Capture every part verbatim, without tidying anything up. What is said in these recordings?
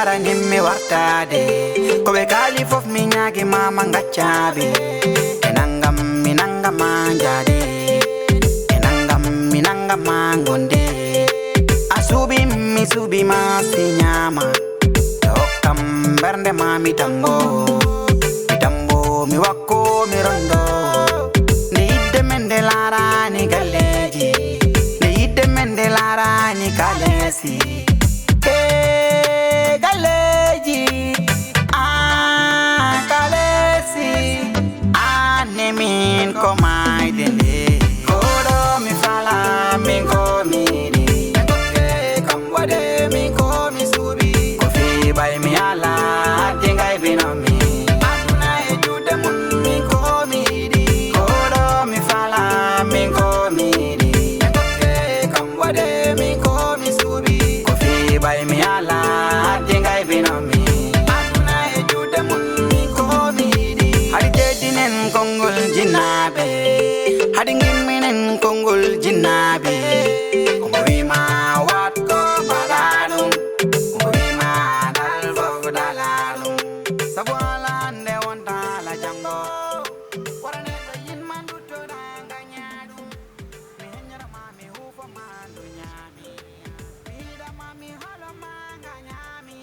Aranim mi wartaade, ko ɓe kaali fof mi ñaagi ma, ma ngaccaɓe. E nangam mi nangama njaade, e nangam mi nangama ngonde. A suuɓi mi suuɓi ma si ñaama, to hokkam mbernde ma mi tambo. Mi tambo mi wakko mi rondo. Nde yidde men nde laarani galleeji, nde yidde men nde laarani kaleesi. E galleeji, aan kaleesi, aan ne min ko maayde nde. Koɗo mi fala, min ko mi yiɗi. Ɓe kokke kam waɗe, min ko mi suuɓi. Ko fii ɓay mi ala, addi ngay bino mi. Aduna e juuɗe mun, min ko mi yiɗi. Koɗo mi fala, min ko mi yiɗi. Ɓe kokke kam waɗe, min ko mi suuɓi. Ko fii ɓay mi ala, addi ngay bino mi. Aduna e juuɗe mun, min ko mi yiɗi. Hari jeddinen konngol jinnaaɓe. Hari ngimminen konngol jinnaaɓe. Ko mo wi ma waɗ ko mbaɗa ɗum. Ko mo wi ma dal fof dala ɗum. Sabu ala nde wonta ala janngo. Wara neɗɗo yinma nduttoɗa ngaña ɗum. Mi heññora ma mi huufo ma ndu ñaami. Mi yiɗa ma mi holo ma ngaña mi.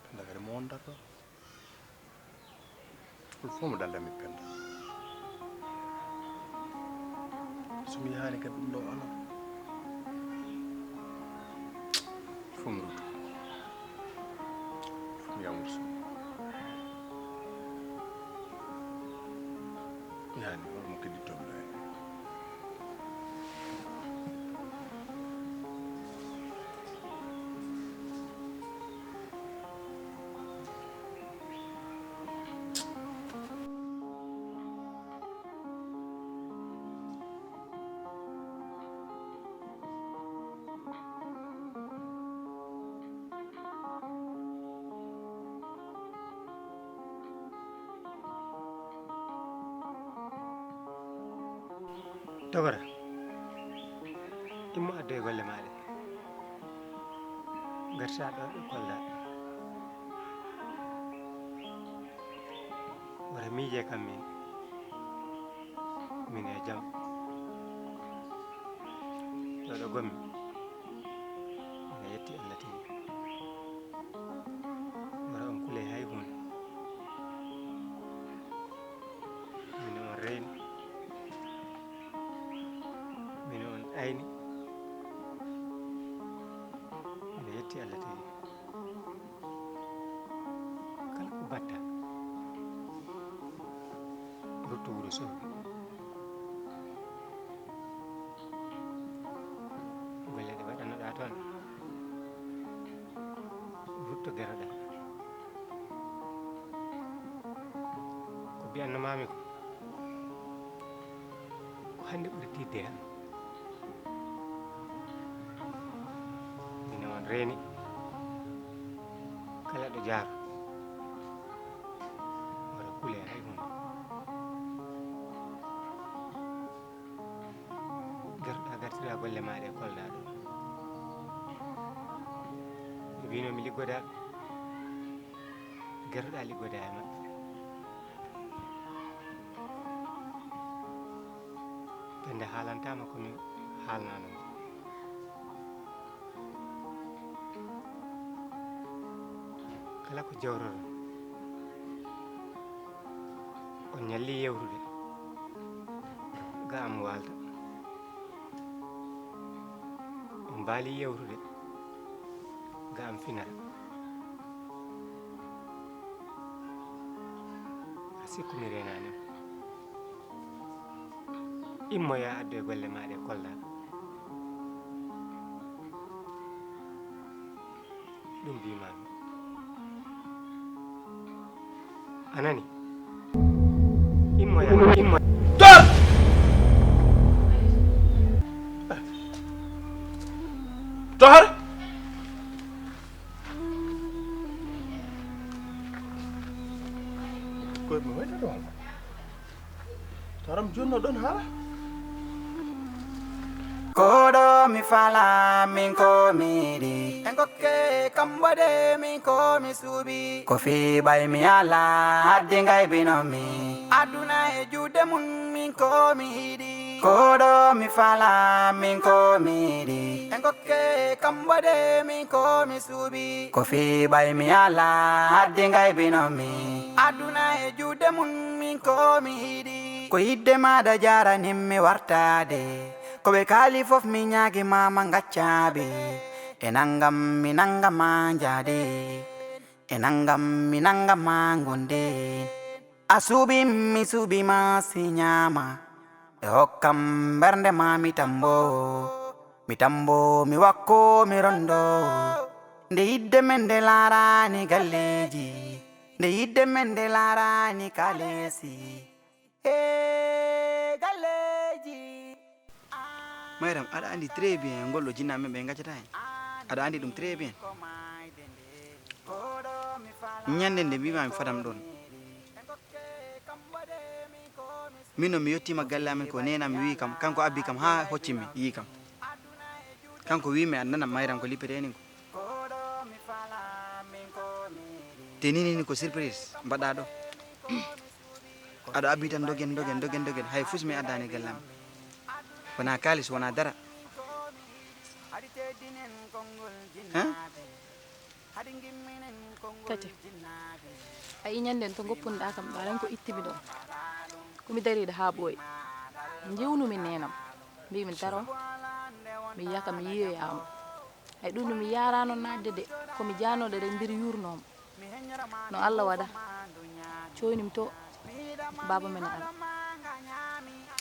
Penda kadi mo wondat ɗo. Ɗum fof mo dalda mi penda. So mi yahaani kadi ɗum ɗo alaa. Fof mi rutu. Fof mi yamrutu. Yaani, hol mo kedditoomi ɗo heen? Togora, immo addoye golle maa ɗe. Garta ɗo ɗo kolɗa. Wata miije kam min. Min e jam. Ɗo ɗo gonmi. Ina yetti Allah tigi. Wata on kule hay huunde. Min on reyni. Min on ayni. Ina yetti Allah tigi. Kala ko baɗɗa, rutto wuro Soogi. Golle ɗe waɗannoɗaa toon, rutto geroɗaa. Ko mbiyannomaami ko, ko hannde ɓuri tiiɗde e am. Ine on reeni kala ɗo jaaro, wata kule hay huunde. Garɗa gartira golle maaɗa e kolɗa ɗo. Ɓe mbino mi liggoda, garɗa liggoda e maɓɓe. Penda haalantama ko mi haalnano. Kala ko jawroɗon, on ñalli yewtude, ga am waalta. On mbaali yewtude, ga am finata. A sikku mi reenaani. Immoya addu e golle maaɗa e kolɗa. Ɗum mbimaami. A nani? Immoya, immoya. Tor! Tor! Haram jonno ɗon haala. Koɗo mi fala min ko mi yiɗi. En kokke kamɓe de min ko mi suuɓi. Ko fii ɓay mi ala haddi ngay bino mi. Aduna e juuɗe mun min ko mi yiɗi. Koɗo mi fala min ko mi yiɗi. En kokke kamɓe de min ko mi suuɓi. Ko fii ɓay mi ala haddi ngay bino mi. Aduna e juuɗe mun min ko mi yiɗi. Ko yidde maɗa jaranim mi wartade. Ko ɓe kaali fof mi ñaagi mama ngaccaɓe. E nangam mi nangama njaade. E nangam mi nangama ngonde. A suuɓi mi suuɓi ma si ñaama. E hokkam mbernde ma mi tambo. Mi tambo mi wakko mi rondo. Nde yidde men nde laarani galleji. Nde yidde men nde laarani kalesi. E galleji. Mayram, aɗa andi très bien ngol ɗo jinnaɓe men ɓe gaccata hen. Aɗa andi ɗum très bien. Ñande nde mbimami fadam ɗon. Min noon mi yettima galle amen ko nenam mi wi kam, kanko abbi kam ha hoccimi, yi kam. Kanko wimi a nanam Mayram ko lippete ni ko. Te ni ni ko surprise mbaɗa ɗo. Aɗa abbi tan dogen, dogen, dogen, dogen. Hay fus mi addani galle am. Wona kalis, wona dara. Hein? Tati, a yi ñanden to goppunɗa kam, ɗa tan ko ittimi ɗon. Ko mi dariɗo ha ɓooyi. Jiwnumi nenam. Mbimi daro. Mi yiya kam yiyoyamo. Ay ɗum ɗum mi yarano nadde de. Ko mi janoɗo de mbir yurnomo. No Allah waɗa. Coynim to. Baba men ara.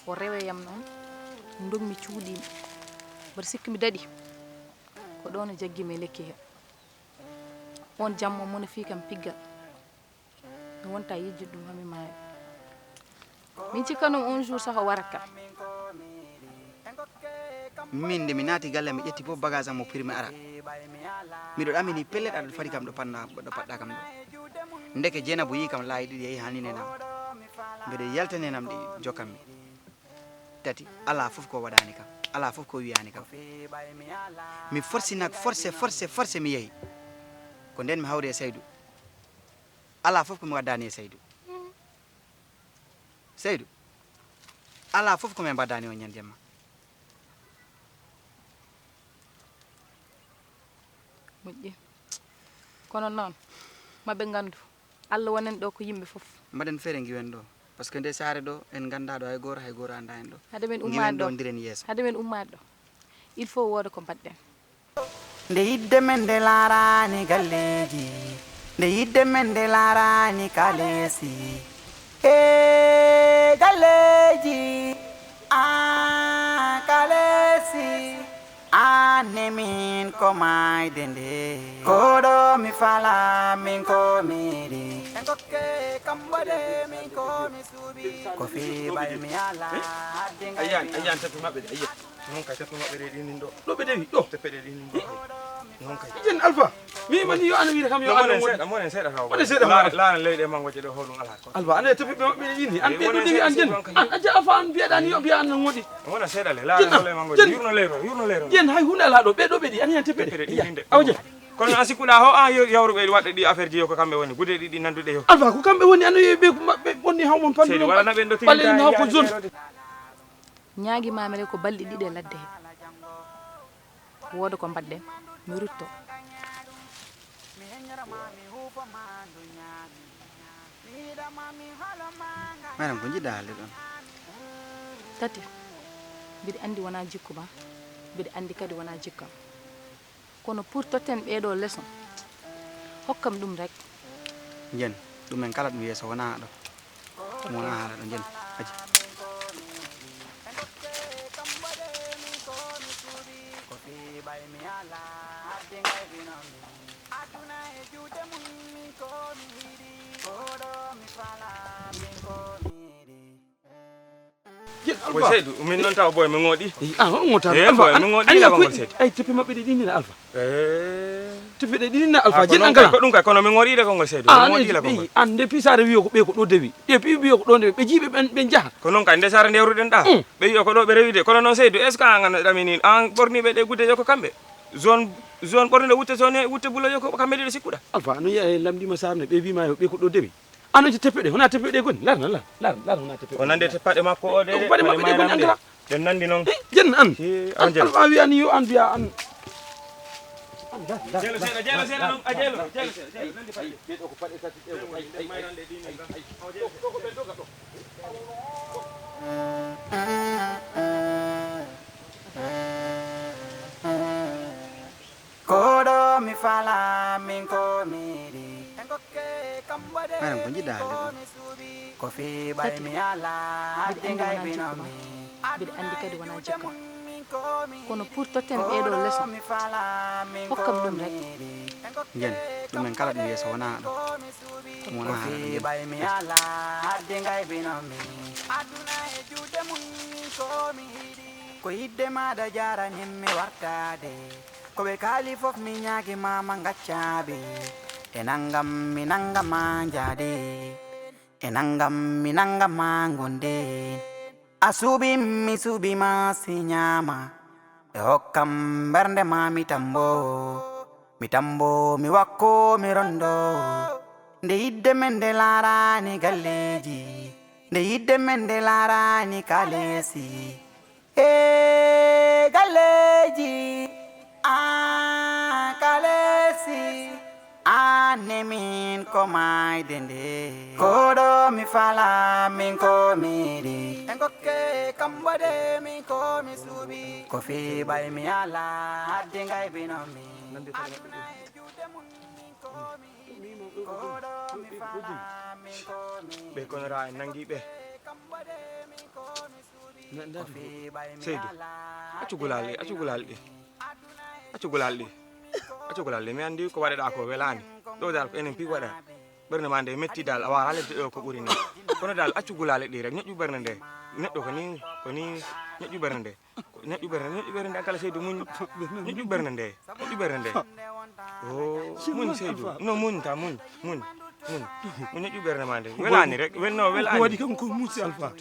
O rewe yam noon. Ndogmi cuuɗimi. Mbaɗa sikki mi daɗi. Ko ɗon o jaggimi e lekki he. On jamma mo no fii kam piggal. Mi wonta yejjude ɗum haa mi maaya. Min cikkanoo on jour saka warat kam. Min nde mi naati galle mi ƴetti fof bagage am mo primi ara. Miɗo ɗamini pellet aɗa fadi kam ɗo panna ɗo paɗɗa kam ɗo. Ndeke Jeenabu yii kam laayi ɗiɗi yehi haalni nenam. Mbeɗo yalta nenam ɗi jokkanmi. Tati, alaa fof ko waɗaani kam, alaa fof ko wiyaani kam. Mi forsi nak, forse, forse, forse mi yehi. Ko nden mi hawri e Saydu. Alaa fof ko mi waddaani e Saydu. Saydu, alaa fof ko mi mbaɗaani on ñande ma. Moƴƴi. Kono noon, maɓe nganndu. Allah wonen ɗo ko yimɓe fof. Mbaɗen feere ngiwen ɗo. Parce que nde saare ɗo, en ngannda ɗo hay gooto, hay gooto annda en ɗo. Hade men ummaade ɗo. Ngiwen ɗo, ndiren yeeso. Hade men ummaade ɗo. Il faut wooda ko mbaɗɗen. Nde yidde men nde laaraani galleeji. Nde yidde men nde laaraani kaleesi. E galleeji. Ah, kaleesi. Aan ne min ko maayde nde. Koɗo mi fala min ko mi yiɗi. En kokke kamɓe de min ko mi suuɓi. Ko fii ɓay mi ala haddi. Ayyan, ayyan, teppe maɓɓe de, ayyan. Non kay, teppe maɓɓe de ɗin ɗo. Ɗo ɓe dewi, ɗo. Teppe de ɗin ɗo. Non kay. Jen Alpha. Mi mani yo ana wiide kam yo ana seeɗa, monen seeɗa taw. Monen seeɗa. Laana leyɗe mango je ɗo hoɗum ala. Alba, ane to ɓiɓɓe maɓɓe ne yini. An ɓe ɗo dewi an jen. An ajja Alfa an mbiyaɗani yo mbiya an no moɗi. Wona seeɗa le, laana le mango. Yurno leyro, yurno leyro. Jen hay hunde ala ɗo, ɓe ɗo ɓe ɗi, an yan teppe ɗe. Awa je. Kono an sikkuɗa ho an yawruɓe waɗde ɗi affaire ji yo ko kamɓe woni, gude ɗiɗi nanduɗe yo. Alfa ko kamɓe woni, ano yo ɓe maɓɓe ɓonni haw mon pandu. Seydi wala na ɓen ɗo ɓale na ko zone. Ñaagi mamere ko balɗe ɗiɗi e ladde he. Wooda ko mbaɗɗen, mi rutto. Maram, ko njiɗɗa haalde ɗon? Tati, mbiɗa anndi wonaa jikku ma, mbiɗa anndi kadi wonaa jikku am. Kono pour totten ɓeeɗo leçon, hokkam ɗum rek. Njen, ɗum en kala ɗum yeeso wonaa ɗo. Ɗum wonaa haala ɗo njen. Aji. Jen, boy Alba. Seydu, min noon taw boy mi ngoɗi. Ah, on ngota. Eh, Alba, boy, an, mi ngoɗi an, la ko, bangol Seydu. Ay, teppe maɓɓe ɗi ɗin ni Alba. Eh. Tefeɗe ɗiɗi na Alfa, ah, ko jen non an kay, kala. Ko ɗum kay, kono mi ŋoɗiide konngol Seydou. Ah, mi ŋoɗiila konngol. An de, pi saare wiyo ko ɓe ko ɗo dewi. Ɗe pi wiyo ko ɗo dewi. Ɓe jiiɓe ɓen, ɓe njaha. Ko non kay, nde saare nde ruɗen ɗa. Mm. Ɓe wiyo ko ɗo ɓe rewiide. Kono non Seydou, est-ce que an ano ɗamini, an ɓorniiɓe ɗe gudde yo ko kamɓe? Zone, zone ɓorniiɗo wutte zone, wutte bulo yo ko kamɓe ɗiɗo sikkuɗa. Alfa, ano yiya e lamndima saare nde, ɓe wiima yo ɓe ko ɗo dewi. Ano je teppe ɗe, hona teppe ɗe goni. Lar, lar, lar, lar, hona teppe ɗe. O nande te paɗe makko o de, o paɗe makko ɗe goni an kala. Ɗen nandi non. Eh, jen an. Si, an jen. Alfa wi'ani yo an biya an. Jelo seeɗa, jelo seeɗa non, a jelo, jelo seeɗa, jelo, nandi paɗe. Ɗe ɗo ko paɗe tati ɗe. Ay, ay, ay, ay, ay. Ɗo, ɗo, ɗo, ɗo, ɗo. Koɗo mi fala min ko mi yiɗi. Maram, ko njiɗɗa haalde ɗo? Ko fii ɓay mi ala hadde ngay bino mi. Mbiɗa anndi kadi wonaa jikka. Kono pour totten ɓeeɗo leso, hokkam ɗum rek. Njen, ɗum en kala ɗum yeeso wonaa ɗo. Ɗum wonaa haala ɗum. Ko fii ɓay mi ala hadde ngay bino mi. Aduna e juuɗe mum ko mi yiɗi. Ko yiɗde maɗa jaranim mi wartade. Ko ɓe kaali fof mi ñaagi ma ma ngaccaɓe. E nangam mi nangama njaade. E nangam mi nangama ngonde. A suuɓi mi suuɓi ma si ñaama. Ɓe hokkam mbernde ma mi tambo. Mi tambo mi wakko mi rondo. Nde yidde men nde laarani galleeji. Nde yidde men nde laarani kaleesi. E galleeji, a kaleesi, a nemin ko maayde nde. Koɗo mi fala, min ko mi yiɗi. En kokke kambo de, min ko mi suuɓi. Ko fii ɓay mi ala, hadde ngay bino mi. Aduna e juuɗe mum, min ko mi yiɗi. Koɗo mi fala, min ko mi yiɗi. Ɓe kono ra en nangi ɓe. Seydou, accu gulaali ɗi, accu gulaali ɗi. Accu gulaali ɗi. Accu gulaali ɗi. Mi anndi ko waɗeɗaa ko welaani. Ɗo dal ko enen piy waɗa. Ɓernde ma nde metti dal, a waara ledde ɗo ko ɓuri ni. Kono dal accu gulaali ɗi rek, ñoƴƴu ɓernde nde. Neɗɗo ko ni, ko ni ñoƴƴu ɓernde nde. Ko ñoƴƴu ɓernde, ñoƴƴu ɓernde nde, an kala Seydou muñ. Ñoƴƴu ɓernde nde, ñoƴƴu ɓernde nde. O, muñ Seydou. No muñ ta, muñ, muñ, muñ. Muñ ñoƴƴu ɓernde ma nde. Welaani rek, wel-, no, welaani. Ko waɗi kam ko muñ si Alfa.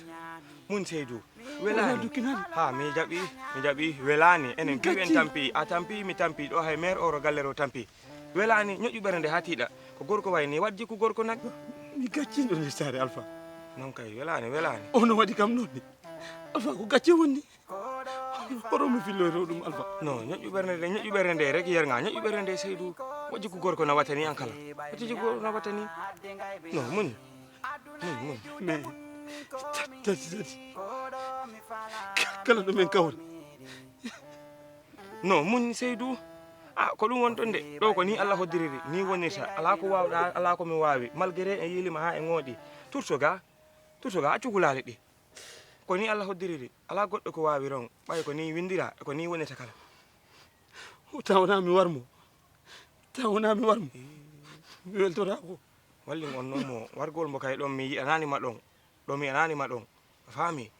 Muñ Seydou. Welaani. Welaani dukkinani. Ha, mi jaɓi, mi jaɓi. Welaani. Enen piy en tampi. A tampi, mi tampi. Ɗo hay maire oro galle ro tampi. Welaani, ñoƴƴu ɓernde nde haa tiiɗa. Ko gorko wayi ni, waɗ jikku gorko nag. Mi gacciiɗo nder saare Alfa. Non kay, welaani, welaani. Ono waɗi kam noon ni. Alfa, ko gacce woni ni. Hoto mi filloyto ɗum, Alfa. Non, ñoƴƴu ɓernde nde, ñoƴƴu ɓernde nde rek yernga, ñoƴƴu ɓernde nde Seydou. Waɗ jikku gorko na watani an kala. Waɗ jikku gorko na watani. Non, muñ. Muñ, muñ. Mais, tati, tati. Kala ɗum en kawri. No, muñ Seydou. Ah, ko ɗum woni ɗon de. Ɗo ko ni Allah hoddiriri, ni wonirta. Alaa ko waawɗaa, alaa ko mi waawi. Malgré en yiilima haa en ŋooɗi. Turto ga, turto ga, accu gulaali ɗi. Ko ni Allah hoddiriri. Alaa goɗɗo ko waawi ron. Ɓay ko ni winndira, ko ni wonirta kala. O taw wonaa mi war mo. Taw wonaa mi war mo. Mi weltoraako. Wallin on non mo wargol mo kay ɗon mi yiɗanaani ma ɗon. Ɗo mi yiɗanaani ma ɗon. A faami?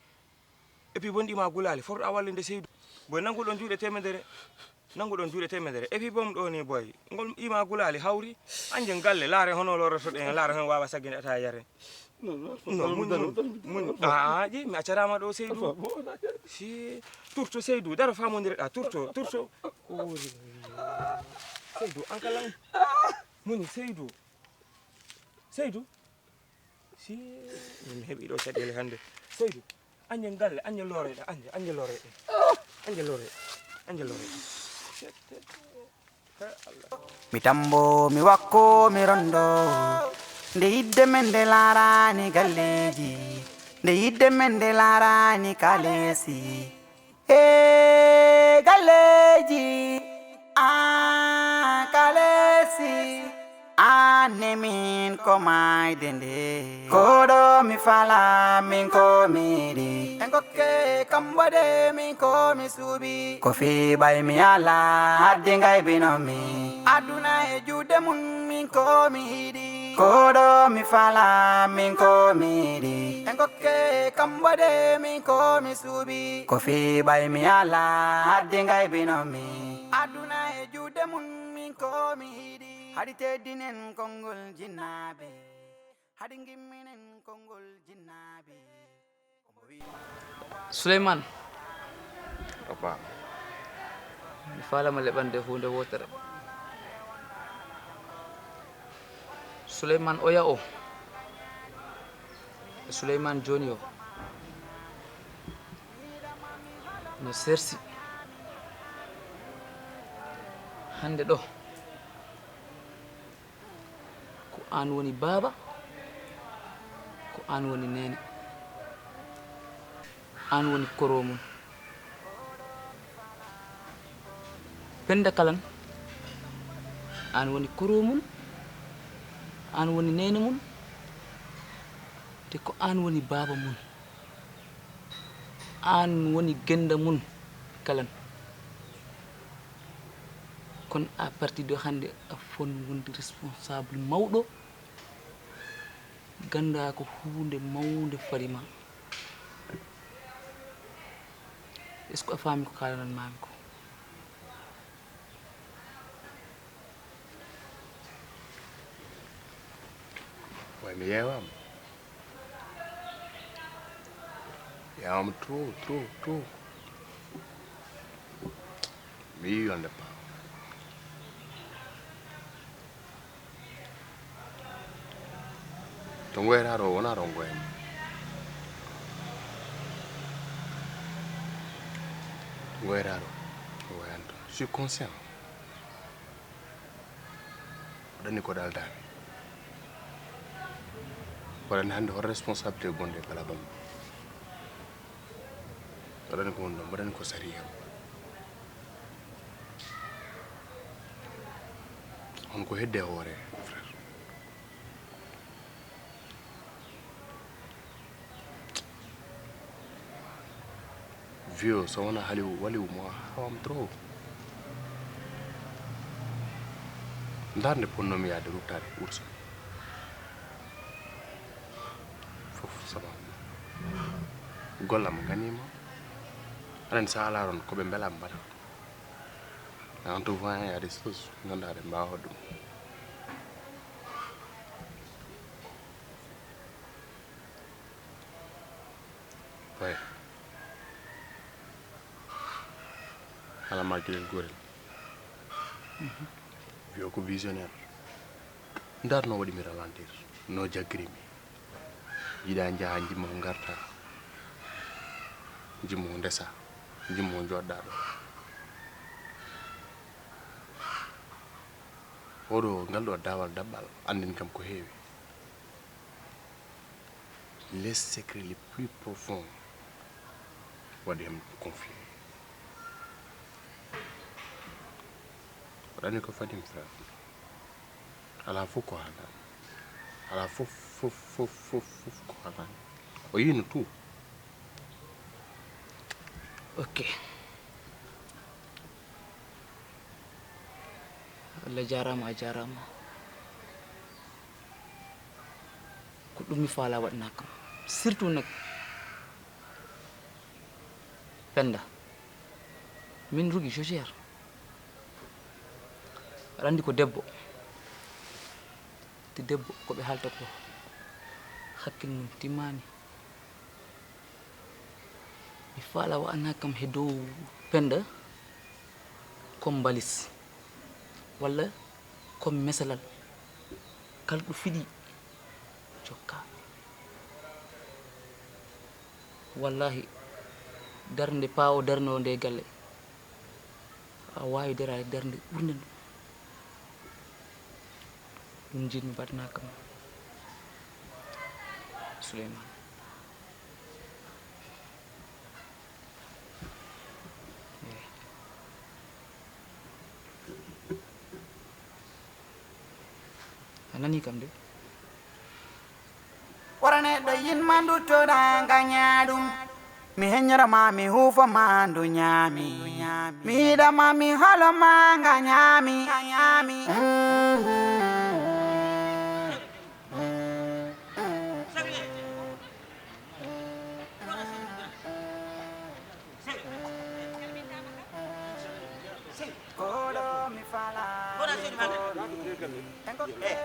Et puis bonɗi ma gulaali, forɗo a wallinde Seydou. Boy, nanguɗon juuɗe temedere. Nanguɗon juuɗe temedere. Et puis bom ɗo ni, boy. Ngol ima gulaali hawri. Anjen galle, laare hono lorotoɗen, laare hono waawa sagginde ata yaren. Non, non, non, muñ, non, muñ, non, muñ. Ah, je, mi accaraama ɗo, Seydou. Si, turto, Seydou. Daro famondireɗa, turto, turto. Ori. Seydou, an kala. Muñ, Seydou. Seydou. Si, min heɓi ɗo caɗeele hannde. Seydou, anjen galle, anjen loroyɗe, anjen, anjen loroyɗe. Anjen loroyɗe, anjen loroyɗe. Mi tambo, mi wakko, mi rondo. Nde yidde men nde laarani galleeji. Nde yidde men nde laarani kaleesi. E galleeji, a kaleesi, a nemin ko maayde nde. Koɗo mi fala, min ko mi yiɗi. En kokke kambo de, min ko mi suuɓi. Ko fii ɓay mi ala, hadde ngay bino mi. Aduna e juuɗe mum, min ko mi yiɗi. Koɗo mi fala, min ko mi yiɗi. En kokke kambo de, min ko mi suuɓi. Ko fii ɓay mi ala, hadde ngay bino mi. Aduna e juuɗe mum, min Ko mi yiɗi, haɗi teddinen konngol jinnaaɓe, haɗi ngimminen konngol jinnaaɓe. Omo wi'i ma, Suleyman. Papa. Mi faalama leɓande huunde wootere. Suleyman oya o e Suleyman jooni o no sersi hannde ɗo. Ko aan woni baaba, ko aan woni neene, aan woni koroo mum. Pennda Kalan, aan woni koroo mum, aan woni neene mum, te ko aan woni baaba mum. Aan woni gennda mum Kalan. Kono à partir de hannde a foti wonde responsable mawɗo. Gannda ko huunde mawnde fadi ma. Est-ce que a faami ko kaalananmaami ko? Way mi yeewaama. Yeewaama trop trop trop. Mi yii yolnde paawa. To ngoyata ɗo wona ɗo ngoyan. To ngoyata ɗo ngoyan to. Je suis conscient. Waɗani ko ɗaldami. Waɗani hannde hol responsabilité gonɗo e balabal mum. Waɗani ko wonno mbaɗani ko sariya. On ko hedde hoore frère. Vieux so wona haliw waliw mo hawam trop. Ndarde ponnomi yaade ruttaade ursa. Fof sababu gollam ganima. Anen sa alaron ko ɓe mbela mbaɗa. En te voyant il y a des choses ganduɗa ɗe mbawa ɗum. Way ala ma gueɗel gorel. Wiyo ko visionnaire. Ndarno waɗi mi ralentir no jaggirimi. Yiɗa njaha jimmo ko garta, jimmo ko ndesa, jimmo ko joɗɗa ɗo. Oɗo ngal ɗo dawal daɓɓal andin kam ko heewi. Les secrets les plus profonds waɗi hem confié. Waɗani ko fadim frère. Ala fof ko haalani. Ala fof fof fof fof fof ko haalani. O yino tout. Ok. Allah jarama, a jarama. Ko ɗum mi faala waɗna kam. Surtout nak Penda. Min rugi jogère. Aɗa anndi ko debbo. Te debbo ko ɓe haalta ko hakkil mum timmaani. Mi faala wa'ana kam he dow Penda ko mbalis walla ko mesalal. Kala ɗo fiɗi jokka. Wallahi darnde paawo darnoo nde galle. A waawi daraade darnde ɓurnde ɗum. Ɗum njiɗmi mbaɗanaa kam Souleymane. A nanii kam de. Wara neɗɗo yinma nduttoɗa gaña ɗum. Mi heññorama mi huufoma ndu ñaami. Mi yiɗama mi holoma nga ñaami. Koɗo mi fala. Seydi, eh,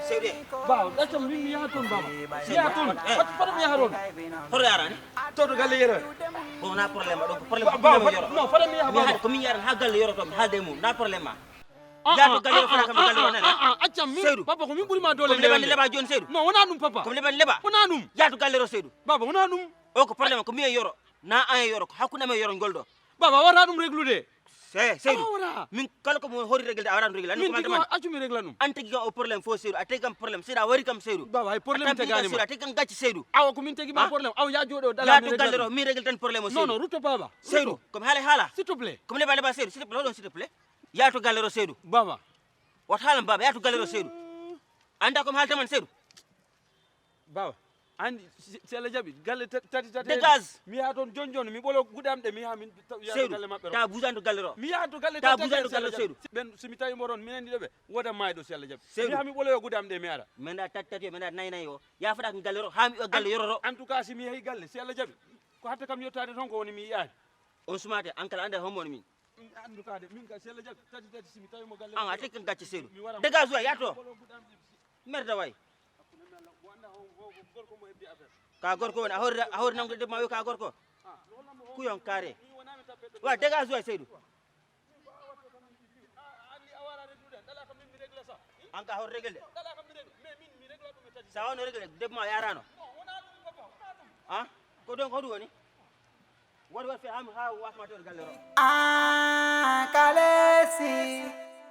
Seydi, eh. Baaba, ɗaccam min mi yaha toon, baaba. Mi yaha toon. Eh. Fat, fat mi yaha toon. Hoto yaarani? To, to galle Yero. Bon, na problème ma, donc problème Ba-, ko baaba, min fat, Yoro. Non, fat mi yaha, mi baaba. Haali ko min yaran ha galle Yoro to, mi haalde e mum, na problème ma. Ah, yaha to ah, galle Yoro, ah, fana kam ah, galle ah, o nana. Ah, ah, accam min. Seydi. Papa, ko min ɓuri ma doole. Ko mi leɓan leba joni, Seydi. Non, wona ɗum, papa. Ko mi leɓan leba. Wona ɗum. Yaha to galle Yoro, Seydi. Baaba, wona ɗum. O ko problème ko mi e Yoro. Na an e Yoro, ko hakkunde am e Yoro ngol ɗo. Baaba, a wawata ɗum reglude. Se, Seydu. A wawata. Min kala ko mo hori reglude, a wawata ɗum reglude. Min tigi accu mi regla ɗum. An tigi kam o problème fo, Seydu. A tigi kam problème. Seydu, a wari kam, Seydu. Baaba, hay problème tegani ma. A tigi kam, Seydu, a tigi kam gacci, Seydu. Awa ko min tigi ma problème. Awa ya jooɗo dala. Ya to galle Yoro, mi regla tan problème o, Seydu. Non, non, rutto, baaba. Seydu, ko mi haala haala. S'il te plaît. Ko mi leɓa leɓa, Seydu. S'il te plaît, hoɗon, s'il te plaît. Ya to galle Yoro, Seydu. Baaba. Wata haalan baaba, ya to galle Yoro, Seydu. Anda ko mi haalta man, Seydu. Baaba, andi si, si Allah jaɓi, galle ta-, tati tati. Dégage. Mi yaha toon joni joni, mi ɓolo guɗam ɗe, mi yaha min ta-, yaha to galle maɓɓe. Ta bujan to galle Yoro. Mi yaha to galle ta bujan to galle Yoro, Seydu. Ɓen, si mi tawi mo toon, minen ɗiɗo ɓe, woda mayɗo si Allah jaɓi. Seydu. Mi yaha mi ɓoloyo guɗam ɗe, mi ara. Min da tati tati o, min da nayi nayi o. Ya fota ko galle Yoro, ha mi o galle Yoro. En tout cas, si mi yehi galle, si Allah jaɓi. Ko hatta kam yottaade toon ko woni mi yiyaani. On sumate, an kala ande hombo min. En tout cas de, min ka si Allah jaɓi, tati tati si mi tawi mo galle. An a tigi kan gacce Seydu. Dégage waay, ya to. Merde waay. Ka gorko woni, a hori, a hori nangude debbo ma wi ka gorko. Kuyon kare. Wa dégage waay Seydu. An ka hori regle. Sa wano regle, debbo ma yarano. Ah, ko donc hoɗum woni? Waɗi waɗi fe haa mi, haa wasma to galle ro. Ah, Kalesi,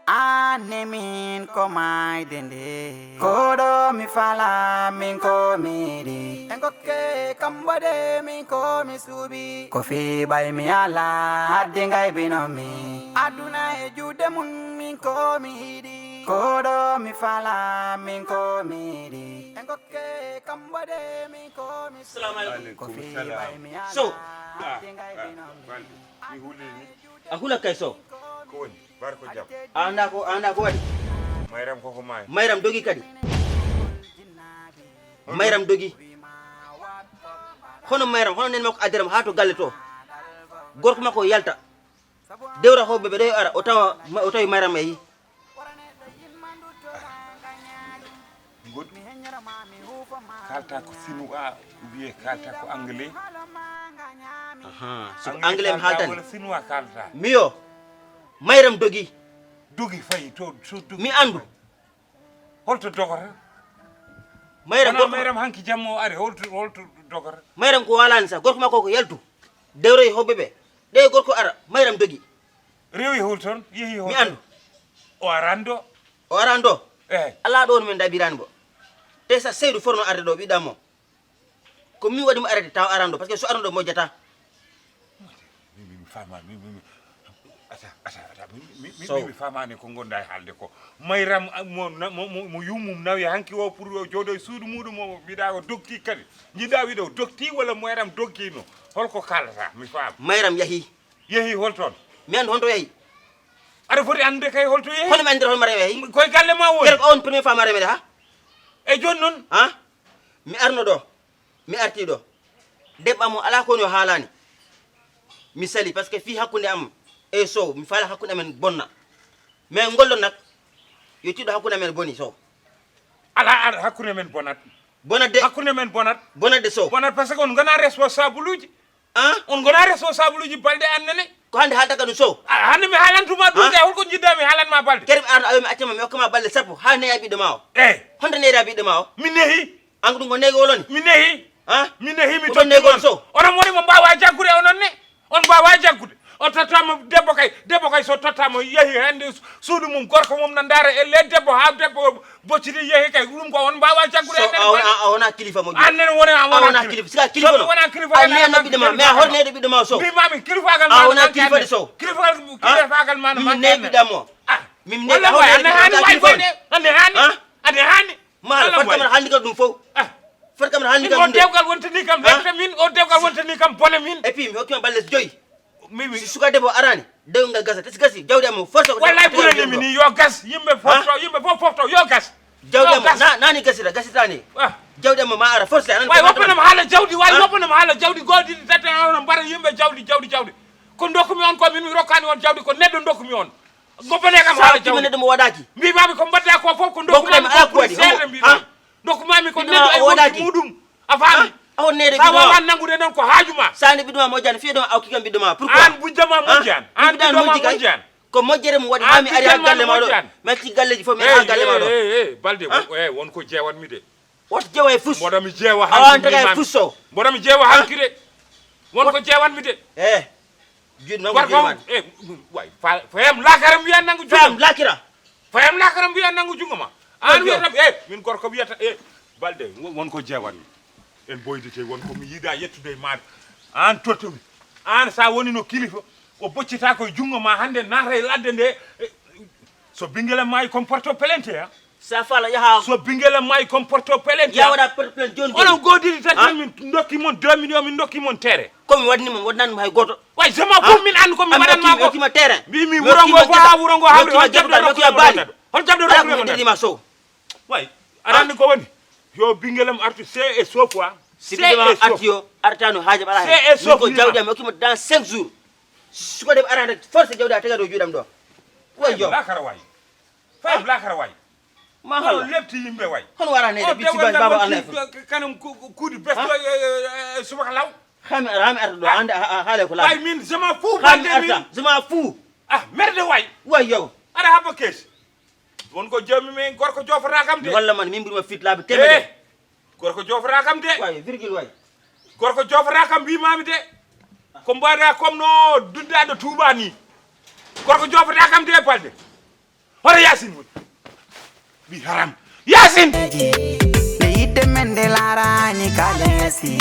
an ne min ko mayde nde. Koɗo mi fala min ko mi yiɗi. En kokke kambo de min ko mi suuɓi. Ko fi ɓay mi ala hadde ngay bino mi. Aduna e juuɗe mum min ko mi yiɗi. Koɗo mi fala min ko mi yiɗi. En kokke kambo de min ko mi suuɓi. Salamu aleykum. Ko fi ɓay mi ala. Sow. Hadde ngay bino mi. Mi hulini. A hula kay Sow. Ko woni? Bar ko jam. A anda ko, a anda ko waɗi? Mayram koko maayi. Mayram dogi kadi. Mayram dogi. Hono Mayram, hono nen makko addiram haa to galle to. Gorko makko yalta. Dewra hoɓɓe ɓe ɗo ara, o tawa, o tawi Mayram e yi. Goɗɗum. Kalta ko Sinuwa, wiye kalta ko Anglais. Aha, so ko Anglais mi haaltani. Wala Sinuwa kalta. Miyo, Mayram dogi. Dogi fayi to, so dogi. Mi andu. Holto dogata? Mayram, wona gorko Mayram hanki jamma o ari, holto, holto dogata? Mayram ko walani sa, gorko makko ko yaltu. Dewroy hoɓɓe ɓe. Ɗe gorko ara, Mayram dogi. Rewi hol toon, yehi hol. Mi andu. O arando. O arando. Eh. Ala ɗo min dabirani bo. Te sa Seydu forno arde ɗo ɓiɗɗa mo. Ko min waɗi mo arde taw arando, parce que so arando mojjata. Mi, mi, mi fama, mi, mi, mi. Ata, ata, ata, mi, mi, mi, Sow. Mi, mi famani ko gonda e haalde ko. Mayram, ah, mo, na-, mo, mo, mo yummum nawi hanki o pour o jooɗo e suudu muɗum o mbiɗa o dogti kadi. Jiɗa wiɗo o dogti walla Mayram dogtino. Holko kalata? Mi fama. Mayram yahi. Yehi hol toon? Mi andu honto yahi. Aɗa foti anndude kay holto yehi? Hono mi anndira hol Mayram yahi? Koye galle ma woni? Kere ko on premier fois Mayram yahi ha? E jooni noon? Ha? Mi arno ɗo. Mi arti ɗo. Debbo am o alaa ko woni o haalani. Mi sali, parce que fii hakkunde am e Sow, mi faala hakkunde amen bonna. Mais ngol ɗon nak, yo tiiɗo hakkunde amen boni Sow. Alaa ar hakkunde men bonat. Bonat de. Hakkunde men bonat. Bonat de Sow. Bonat parce que on ngona responsable uji. Ah? On ngona responsable uji balɗe annene. Ko hannde haalta ka ɗum Sow? Ah, hannde mi haalantuma ɗum. Ah? De, holko njiɗɗa mi haalanma balɗe? Kadi mi arno awi mi accama mi hokkama balɗe sappo. Haa neya ɓiɗɗo ma o. Eh. Honto neya ɓiɗɗo ma o? Mi nehi. An ko ɗum ko neego woni? Mi nehi. Ah? Mi nehi, mi ko tokki neego mon. Sow? Onon woni mo mbaawa jaggude onon ne. On mbaawa jaggude. O tottama debbo kay. Debbo kay so tottama yehi hannde su-, suudu mum gorko mum na ndaara e le debbo haa debbo bocciti yehi kay. Ɗum ko on mbaawa jaggude. Sow, hannde a wona, a wona kilifa mo. An nen wona a wona kilifa. Sika kilifa no. Wona kilifa. A neya ɓiɗɗo ma. Mais a hol neɗɗo ɓiɗɗo ma Sow. Mbi mami kilifagal ma. A wona kilifa de Sow. Kilifagal, kilifagal ma no. Min neya ɓiɗɗo mo. Ah. Min neya. Anne hani. Anne hani. Maa fat kam aɗa haalni kam ɗum fof. Ah. Fat kam aɗa haalni kam ɗum de. Min o dewgal wontani kam, ah, wette min, o dewgal wontani kam bone min. Et puis mi hokkima balɗe joyi. Mi, mi. Si suka debbo arani, dewgal gasata. Si gasi, jawdi am force ko. Wallahi ɓurani mi ni, yo gas, yimɓe fof to, yimɓe fof fof to, yo gas. Jawdi am na, nani gasira, gasita ni. Ah. Jawdi am ma ara force anan. Way woppanam haala jawdi, way woppanam haala jawdi, goo ɗiɗi tati onon mbara yimɓe jawdi, jawdi, jawdi. Ko dokkumi on ko min mi rokkani on jawdi, ko neɗɗo dokkumi on. Goppane kam haala jawdi. Ɗum waɗaaki. Mbimami ko mbaɗɗa ko fof ko dokkumami ko ɓuri seeɗa mbimami. Dokkumami ko neɗɗo e wonki muɗum. A faami? A on neɗɗo sa wawa nangude noon ko haaju ma. Sa ni ɓiɗɗo ma moƴƴani fiye ɗum a okki kam ɓiɗɗo ma. Pourquoi? An bujja ma moƴƴani. An ɓiɗɗo ma moƴƴani. Ko moƴƴere mum waɗi maa mi ari haa galle ma ɗo. Mi acci galleeji fof mi ari haa galle ma ɗo. Balde, won ko jeewanmi de. Woto jeewa e fus. Mboɗo mi jeewa hanki. Awa taga e fus o. Mboɗo mi jeewa hanki de. Won ko jeewanmi de. Eh. Juuɗe noon ko juuɗe maɗa. Eh, way, fayam lakara mbiya nangu juuɗe. Fayam lakira. Fayam lakara mbiya nangu junngo ma. An wiyata eh, min gorko wiyata eh, Balde, won ko jeewanmi. En boydete won ko mi yiɗa yettude e maɗa. An tottomi. An sa woni no kilifa, o boccita koye junngo ma hannde naata e ladde nde. So bingel am maayi comporto pelente ya. Sa fala yaha. So bingel am maayi comporto pelente ya. Ya waɗa pelente joni. Onon godiri tan min dokki mon deux millions min dokki mon tere. Ko mi waɗni mon waɗnan mo hay goto. Way jama fof min andu ko mi waɗan ma ko. Okkima tere. Mbi mi wuro ngo fof ha wuro ngo hawri hol jabdo rokkude mo. Hol jabdo rokkude mo. Ma so. Way aɗa anndi ko woni yo bingel am artu se e sof wa. Si bingel ma artu yo artano haaja ɓaɗa se e sof ko jawdi am okkima dans cinq jours. Suko de arande force jawdi a tega dow juuɗam ɗo. Way yo lakara way. Fayam lakara way. Ma hal lepti yimɓe way. Hono wara ne de bitti baba Allah. Kanum kuudi besto subaka law. Hami ara hami arta ɗo ande haale ko law. Way min zama fou bande min zama fou. Ah merde way. Way yo. Ara haba kes. Won ko joomi men gorko joofata kam de. Walla man min ɓurima fit laabi temedere. Gorko joofata kam de. Way virgule way. Gorko joofata kam mbimami de. Ko mbaɗa comme no duddaɗo Touba ni. Gorko joofata kam de Balde. Hoto Yasin woni. Wi haram. Yasin. Nde yitte men nde laarani kalesi.